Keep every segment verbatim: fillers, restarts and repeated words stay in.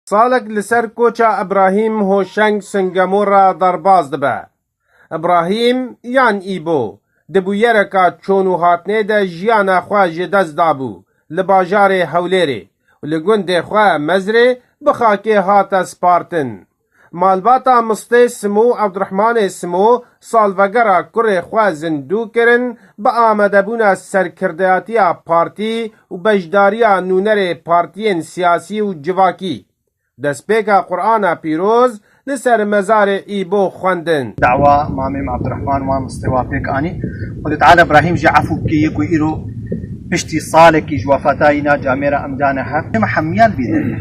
Salek li ser koça Ibrahîm Hoşeng Singemor re derbas dibe. Ibrahîm yan Îbo di bûyereka çon û hatinê de jiyana xwe ji dest dabû li bajarê Hewlêrê û li gundê xwe Mezrê bi xakê hate spartin. Malbata Mistê Simo û Ebdurehmanê Simo salvegera kurê xwe zindû kirin bi amadebûna serkirdeyatiya partî û beşdariya nûnerê partiyên siyasî û civakî. Destpêka Qur'ana Pîroz li ser mezarê Îbo xwendin. Dawa mamê min Abdurrahman wan mistê wa pêk anî. Xwedê Teala Ibrahîm jî efû bike, yê ku îro piştî salekî ji wefatayî na camêra em dane hev. Em hemiyal bî derê.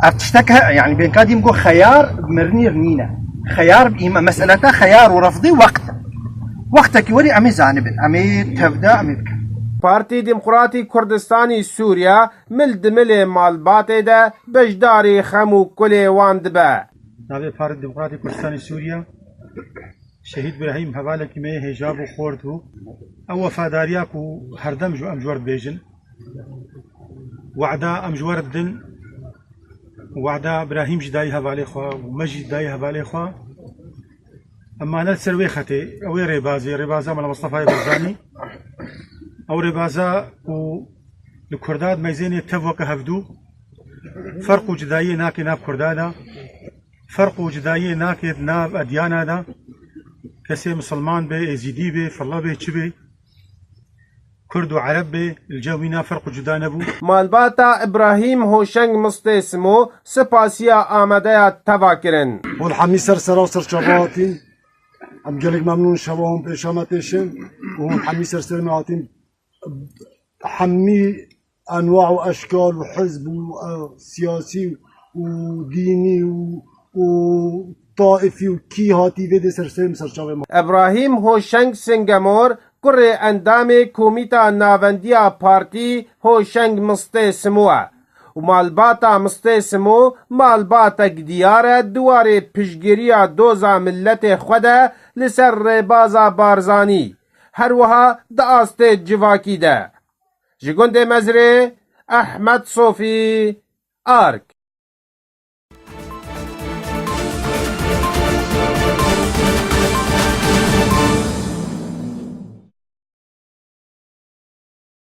Ev tiştek he, yani bênka dîm got xeyar mirinî nîne. Xeyar îme meseleta xeyar û refdî wext. Wextekî werî em ê zanibin, em ê tevde, em ê bikin. Partî Demokratî Kurdistanî Sûriya mil di milê malbatê de beşdarî xem û kulê wan dibe. Navê Partî Demokratî Kurdistanî Sûriya, Şehîd Birahîm hevalekî me yê hêja bû, xort bû. Ew wefadariya ku herdem ji em ji we re dibêjin. Wada em ji we re didin. Wada Birahîm jî dayî hevalê xwe û me jî dayî hevalê xwe. Em mane li ser wê xetê, ew ê rêbazê, rêbaza Mela Mistefayê Barzanî. Ew rêbaza ku li Kurda dimeyzênê tev weke hevdû, ferq û cudayiyê nake nav Kurda de, ferq û cudayiyê nake di nav edyana de, kesê misilman bê, êzîdî bê, filla bê, çi bê, Kurd û Ereb bê, li cem wî na ferq û cuda nebû. Malbata Ibrahîm Hoşeng Mistê Simo sipasiya amadeya teva kirin. Hûn hemî ser sera û ser çava hatîn. Em gelek memnûn şeva hûn pêşa me têşin û hûn hemî ser serê me hatîn. Hemî enwa û eşkal û hizb û, e, siyasî û dînî û, û taifî û kî hatî vê dê ser serê min ser çavê me. Ibrahîm Hoşeng Singemor, kurê endamê Komîta Navendiya Partî Hoşeng Mistê Simo ye û malbata Mistê Simo malbatek diyar e di warê piştgiriya doza miletê xwe de li ser rêbaza Barzanî, her wiha di astê civakî de. Ji gundê Mezrê, Ehmed Sofî, Ark.